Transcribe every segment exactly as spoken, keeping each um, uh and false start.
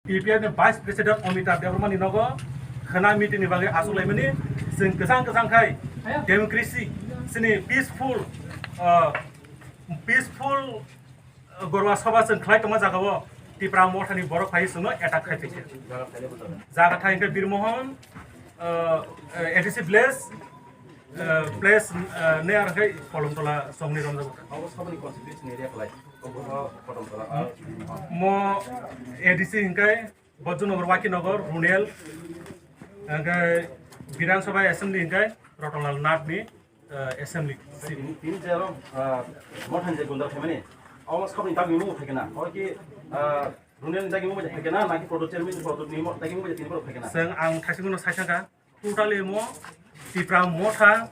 T P F ni Vice President Amitabh Debbarma ni nogo khwna meeting ni bagwi achuk laimani. Chwng kwchang kwchang khai democracy, chini peaceful, uh, peaceful, uh, Gorwa Sabha chwng khlai tongma jaga o Tipra Motha ni borok phai chwngno attack khai tongkha. Jaga thai hwnkhe Birmohon, uh, A D C village, uh, place, uh, near khai Kolomtola chongni romjago. Abo saboni constituency ni area khlai. Mo A D C hingkai Bojjunogor, Wakinagar, Runel, hingkai Bidhan Sabha Assembly hingkai Rotonlal Nath ni, eh, Assembly seat. Tini, tini je aro, ah, Motha ni je gundar khaimani, omo saboni dagimung bo phaikhe na? Hoi ki, ah, Runel ni dagimung bo phaikhe na, naki Prodo chairman, Prodo ni mo-, dagimung bo tini borok phaikhe na? Chwng ang thaisingno saisangkha. Totally mo Tipra Motha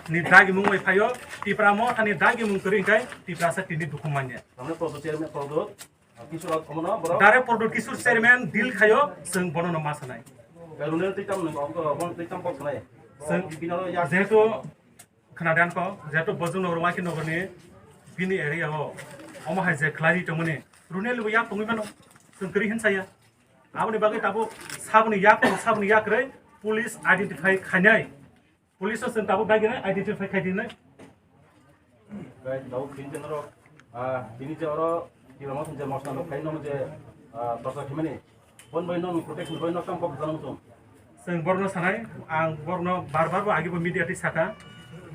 ni dagimung bai phaio, Tipra Motha ni dagimung kwrwi hingkai Tiprasa tini dukhum manya. Tamni Prodo chairman, Prodo, ah, Kishore omono borok. Direct Prodo Kishore chairman deal khaio, chwng bono no ma sanai. Runel twi tam nung, oh, oh, twi tam kok sanai. Chwng bini aro yak jehetu khwnadan ko, jehetu Bojjunogor, Wakinagar ni bini area o, omo hai je khlai tongmani, Runel bo yak tongwi mano, chwng kwrwi hinsaya. Aboni bagwi tabuk saboni yak, saboni yak rwi police identify khainai. Police o chwng tabuk dagi nai identify khai dinai. Gai tabuk tini je norok, ah, tini je oro Tipra Motha je mosna rok khai nomo je, ah, torsa khimani. Bon bai nono protection bai nok tam kok janam tum. Chwng borno sanai, ang borno bar bar bo agi bo media twi saka.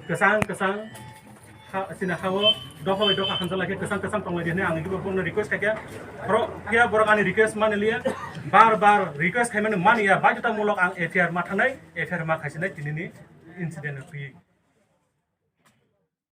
Kwchang kwchang ha, chini ha-o dopha bai dopha hamjak lai khe kwchang kwchang tong lai di hwnwi ang igibo borokno request khai khe. Borok phiya borok ani request mani liya, bar bar request khai mani mani ya, baidhota mulok ang F I R ma thanai, F I R ma khai sinai tinini incident twi.